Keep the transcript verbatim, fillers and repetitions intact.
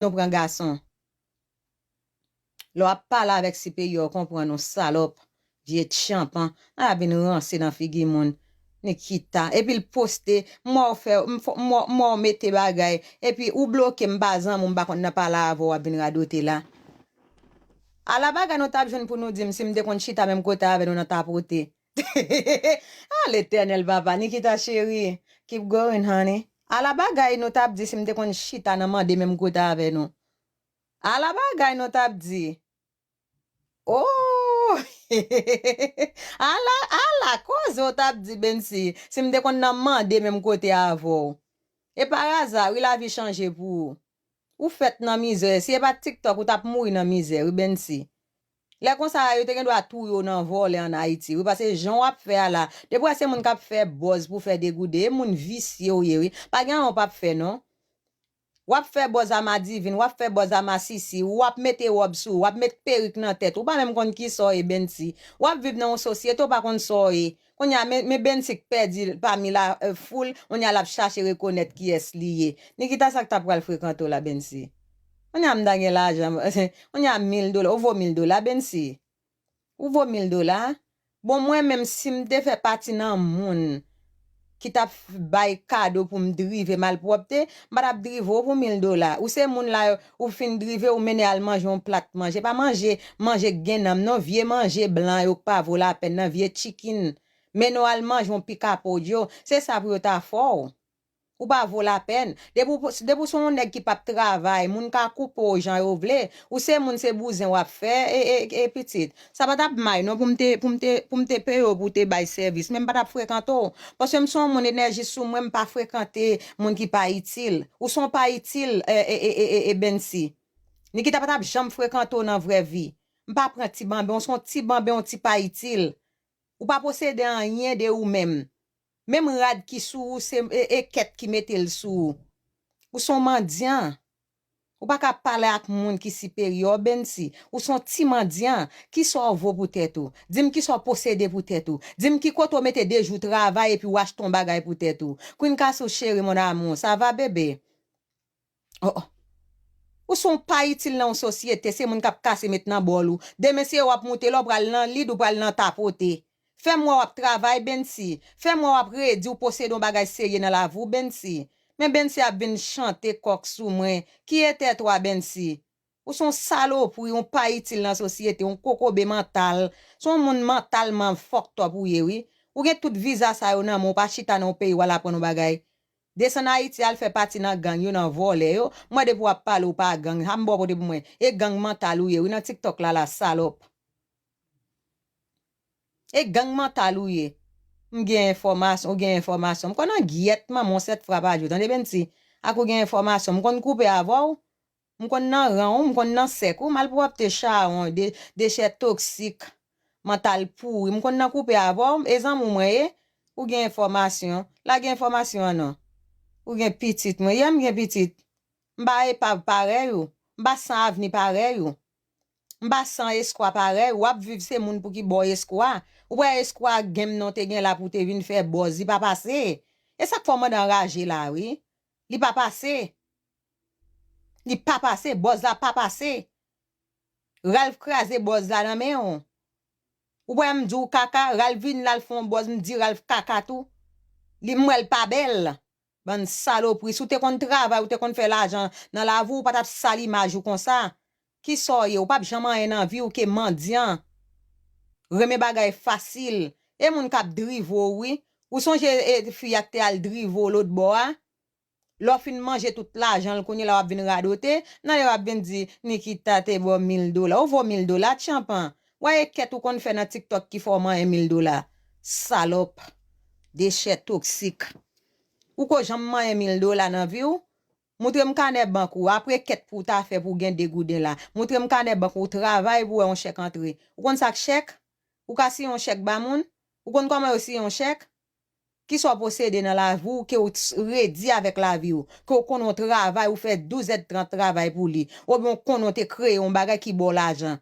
nou pran gason. Lè w ap pale avèk siperyè w, konprann ou, salòp, vye tchanpan, a vin ranse nan figi moun. Nikita, epi l poste, m wè w fè, m fò- m wè m wè w mete bagay, epi ou bloke m, m pa zanmi w, m pa konn nan pale avè w, w ap vin radote la. Ala bagay nou t ap jwenn pou nou di m si m te konn chita menm kote avè nou nan tapote. Ah, Letènèl, papa, Nikita cheri, keep going, honey. Ala bagay nou t ap di si m te konn chita nan mande menm kote avè nou. Ala bagay nou t ap di. Oh! Ala, ala koze w t ap di, Bensi, si m te konn nan mande menm kote avè w. E pa aza, wi, lavi chanje pou ou. Ou fèt nan mizè. Si e pa t TikTok, ou t ap mouri nan mizè, wi, Bensi. Lè konsa, yo te gen dwa touye w nan vòlè ann Ayiti, wi, paske jan w ap fè a la, depi w wè se moun k ap fè buzz pou fè degouden, e moun visye w ye, wi. Pa gen anyen w p ap fè, non. W ap fè buzz a Madivin, w ap fè buzz a Masisi, w ap mete wòb sou ou, w ap met perik nan tèt ou, w pa menm konn kisa w ye, Bensi. W ap viv nan yon sosyete, w pa konn sa w ye. Kounye a, men, men Bensi k pèdi pami la, euh, foul, kounye a l ap chache rekonèt kiyès li ye. Nikita, sa k t ap pral frekante w la, Bensi? Kounye a m ta gen lajan, kounye a mil dola, ou vo mil dola, Bensi? Ou vo mil dola? Bon, mwen menm, si m te fè pati nan moun ki t ap bay kado pou m drive malpwòpte, m pa t ap drive w pou mil dola. Ou se moun la, ou fin drive, ou mennen al manje yon plat manje. Pa manje, manje k gen nanm, non, vye manje blan yo k pa vo lapenn nan, vye chicken. Mennen w al manje yon pika podyo, se sa pou yo ta fè w. Ou pa vo lapenn. Depi w, depi w se yon nèg ki p ap travay, moun ka koupe w jan yo vle. Ou se moun, se bouzen w ap fè, e, e, e pitit. Sa pa t ap may non pou m te, pou m te, pou m te peye w pou w te bay sèvis, men m pa t ap frekante w. Paske m se yon moun enèji sou mwen, m pa frekante moun ki pa itil. Ou se yon pa itil, e, e, e, e, e, e Bensi. Nikita pa t ap janm frekante w nan vrè vi. M pa pran ti banben, w se yon ti banben, yon ti pa itil. Ou pa posede anyen de ou menm. Menm rad ki sou ou, se e, e kèt ki mete l sou ou. Ou se yon mandyan. Ou pa ka pale ak moun ki siperyè w, Bensi. Ou se yon ti mandyan. Kisa w vo pou tèt ou? Di m kisa w posede pou tèt ou. Di m ki kote w mete de jou travay epi w achte yon bagay pou tèt ou. Queen Casou cheri, mon amour, ça va, bebe? Oh, oh. Ou se yon pa itil nan yon sosyete, se moun k ap kase met nan bòl ou. Demen se w ap moute, lè w pral nan lid, ou pral nan tapote. Fè m wè w ap travay, Bensi. Fè m wè w ap redi, ou posede yon bagay serye nan lavi w, Bensi. Men Bensi ap vin chante kòk sou mwen. Ki etè twa, Bensi? Ou se yon salopri, yon pa itil nan sosyete, yon kokobe mantal. Se yon moun mantalman fucked up ou ye, wi. Ou gen tout viza sa yo nan men w, ou pa chita nan yon peyi w al aprann yon bagay. Desann Ayiti, al fè pati nan gang yo, nan vòlè yo. M wè depi w ap pale, ou pa gang. Ha m ba w pote pou mwen. E gang mantal ou ye, wi, nan TikTok la, la, salòp. E gang mantal ou ye. M gen enfòmasyon, ou gen enfòmasyon. M konn angyèt manman w sèt fwa pa jou. Tande, Bensi, ak ou gen enfòmasyon. M konn koupe avè w. M konn nan ran ou, m konn nan sèk ou. Malpwòpte, chawony, de, dechè toksik, mantal pouri. M konn nan koupe avè w, e zanmi w mwen ye. Ou gen enfòmasyon. Lage enfòmasyon an non. Ou gen pitit mwen. Yè m gen pitit. M pa epav parèy ou. M pa san avni parèy ou. M pa san eskwa parèy ou. W ap viv se moun pou ki ba w eskwa. Ou wè eskwa ak game nan w te gen la pou w te vin fè buzz, li pa pase. E sa k fè w mande anraje la, wi. Li pa pase. Li pa pase, buzz la pa pase. Ralph kraze buzz la nan men w. Ou wè m di w kaka, Ralph vin la, l fè yon buzz, m di Ralph kaka tou. Li, m wè l pa bèl. Bann salopri, si w te konn travay, ou te konn fè lajan nan lavi w, ou pa t ap sal imaj ou konsa. Kisa w ye? Ou p ap janm anyen nan vi w ke mandyan. Renmen bagay fasil. E moun k ap drive w, wi. Ou sonje, e, fi a k te al drive w lòt bò a? Lè w fin manje tout lajan l, kounye la w ap vin radote, nan lè w ap vin di, Nikita te ba w mil dola. Ou vo mil dola, tchanpan. W a e kèt ou konn fè nan TikTok ki fè w manyen mil dola. Salòp. Dechè toksik. Ou ko janm manyen mil dola nan vi w? Moutre m kanè bank ou. Apre kèt pou w ta fè pou w gen de gouden la. Moutre m kanè bank ou, travay pou w wè yon chèk antre. Ou konn sa k chèk? Ou ka siyen yon chèk ba moun? Ou konn kòman yo siyen yon chèk? Kisa w posede nan lavi w ke w t-, redi avèk lavi w, ke w konnen w travay, ou fè douz èdtan travay pou li, oubyen w konnen w te kreye yon bagay ki ba w lajan,